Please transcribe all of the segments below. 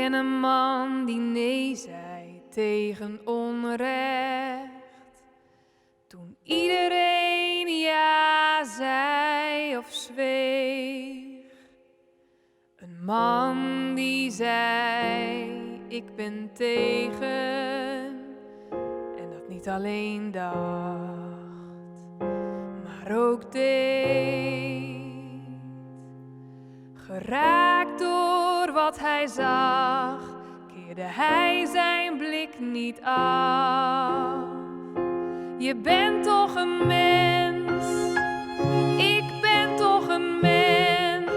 ken een man die nee zei tegen onrecht. Toen iedereen ja zei of zweeg. Een man die zei, ik ben tegen. En dat niet alleen dacht, maar ook deed. Geraakt door wat hij zag, keerde hij zijn blik niet af. Je bent toch een mens, ik ben toch een mens.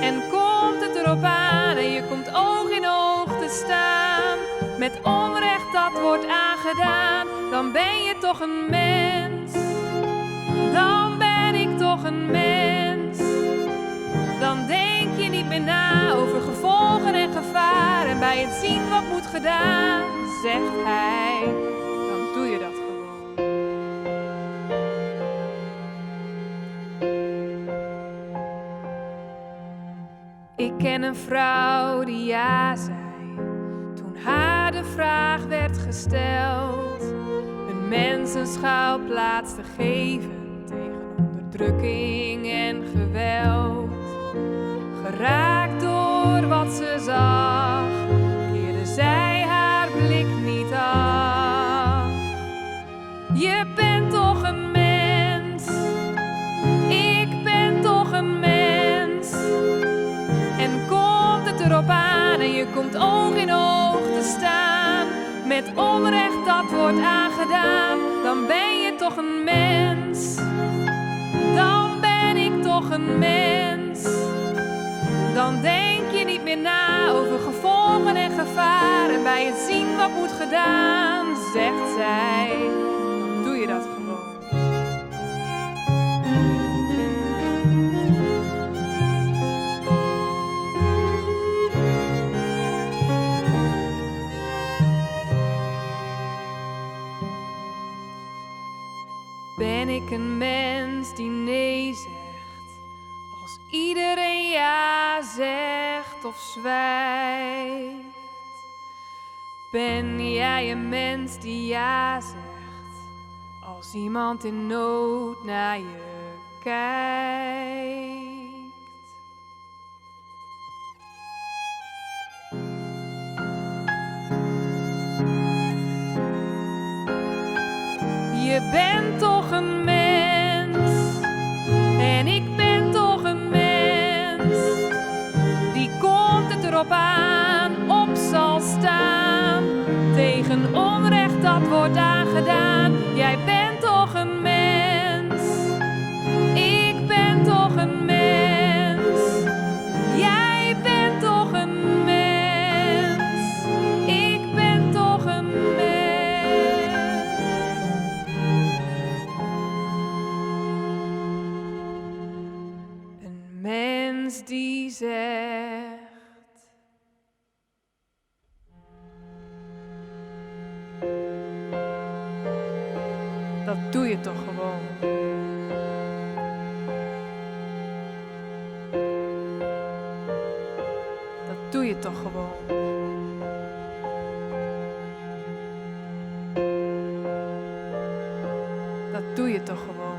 En komt het erop aan en je komt oog in oog te staan met onrecht dat wordt aangedaan, dan ben je toch een mens. Dan ben ik toch een mens. Dan denk je niet meer na over gevolgen en gevaar. En bij het zien wat moet gedaan, zegt hij, dan doe je dat gewoon. Ik ken een vrouw die ja zei toen haar de vraag werd gesteld. Een mens een schuilplaats te geven tegen onderdrukking en geweld. Geraakt door wat ze zag, keerde zij haar blik niet af. Je bent toch een mens, ik ben toch een mens. En komt het erop aan en je komt oog in oog te staan met onrecht dat wordt aangedaan, dan ben je toch een mens. Dan ben ik toch een mens. Dan denk je niet meer na over gevolgen en gevaar. En bij het zien wat moet gedaan, zegt zij, dan doe je dat gewoon. Ben ik een mens die nee zegt, als iedereen ja zegt of zwijgt? Ben jij een mens die ja zegt, als iemand in nood naar je kijkt? Je bent toch een mens en ik ben toch een mens. Die komt het erop aan, op zal staan tegen onrecht dat wordt aangedaan. Jij bent toch een mens, ik ben toch een mens. Jij bent toch een mens, ik ben toch een mens. Een mens die zegt. Dat doe je toch gewoon. Dat doe je toch gewoon. Dat doe je toch gewoon.